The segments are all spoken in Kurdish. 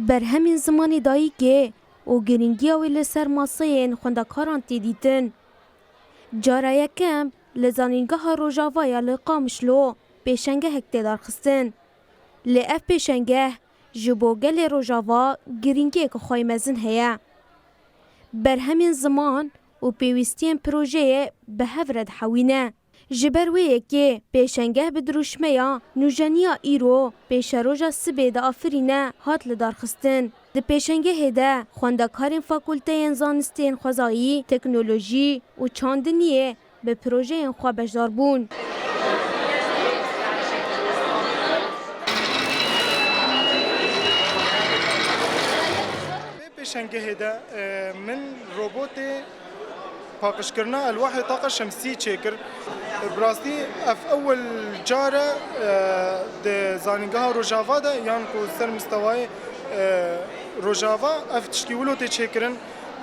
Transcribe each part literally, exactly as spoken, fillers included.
Berhemên zimanê dayikê û girîngiya wê li ser maseyên xwendekaran tê dîtin. Cara yekem li Zanîngeha Rojava ya li Qamişlo pêşengehek tê darxistin. Lê ev pêşengeh ji bo gelê Rojava girîngiyeke xwey mezin heye. Berhemên ziman û pêwîstiyên projeyê bi hev re dihewîne. Ji ber wê yekê pêşengeh bi dirûşmeya nûjeniya îro pêşeroja sibê diafirîne hat lidarxistin. Di pêşengehê de xwendekarên fakulteyên zanistên xwezayî, teknolojî û çandiniyê bi projeyên xwe beşdar bûn. Vê pêşengehê de, e, min robotê paqijkirina elwahê taqa şemsî çêkir. Bi rastî ev ewil car e, e, di Zanîngeha Rojava de yan ku ser mistewayê, e, Rojava ev tiştî wilo tê çêkirin.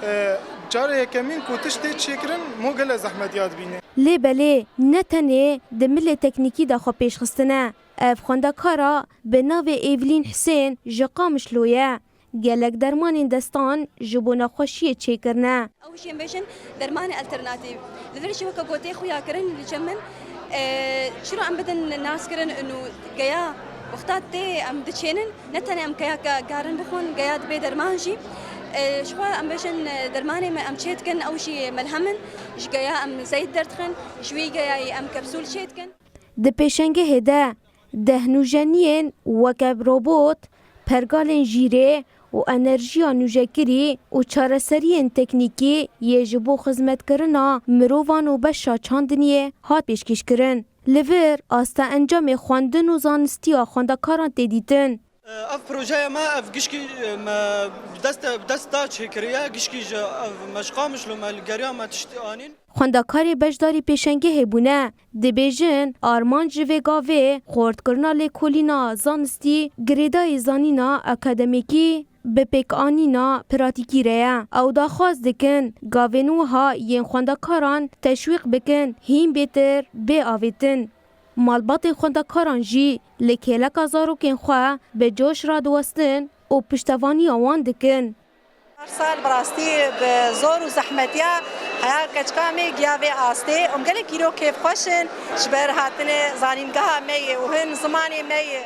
E, cara yekemîn ku tişt tê çêkirin, mo gele zehmetiya dibîne. Lê belê ne tenê di milê teknîkî de xwe pêş xistine. Ev xwendekara bi navê Êvlîn Hisên ji Qamişlo ye. Gelek dermanên destan ji bo nexweşiyê çêkirine. Ew jî em bêjin dermanê alternatîf. Li vir jî weke gotê xuya kirin li cem min, e, çira em bidin naskirin û geya wexta tê em diçênin, ne tenê em keyaka garin bixwin, geya dibê derman jî. E, ji xwe em bêjin, e, dermanê me em çê dikin, ew jî melhem in. Ji geya em zeyt derdixin, ji wî geyayî em kapsûl çê dikin. Di pêşengehê de deh nûjeniyên weke robot, pergalên jîrê û enerjiya nûjekirî û çareseriyên teknîkî yê ji bo xizmetkirina mirovan û beşa çandiniyê hat pêşkêşkirin. Li vir asta encamê xwendin û zanistiya xwendekaran tê dîtin. Ev projeya me, ev gişkî, e, me bi dest, bi dest da çêkiriye, gişkî ji ev me ji Qamişlo me li geriya me tiştî anîn. Xwendekarê beşdarî pêşengehê bûne, dibêjin armanc ji vê gavê xurtkirina lêkolîna zanistî, girêdayî zanîna akademîkî bi pêkanîna pratîkî re ye. Ew daxwaz dikin gavên wiha yên xwendekaran teşwîq bikin, hîn bêtir bê avêtin. Malbatên xwendekaran jî li kêleka zarokên xwe bi coş radiwestin û piştevaniya wan dikin. Her sal bi rastî bi zor û zehmetiya heya keçika me giya vê astê. Em gelek îro kêfxweş in ji ber hatinê zanîngeha me yê û hin zimanê me yê.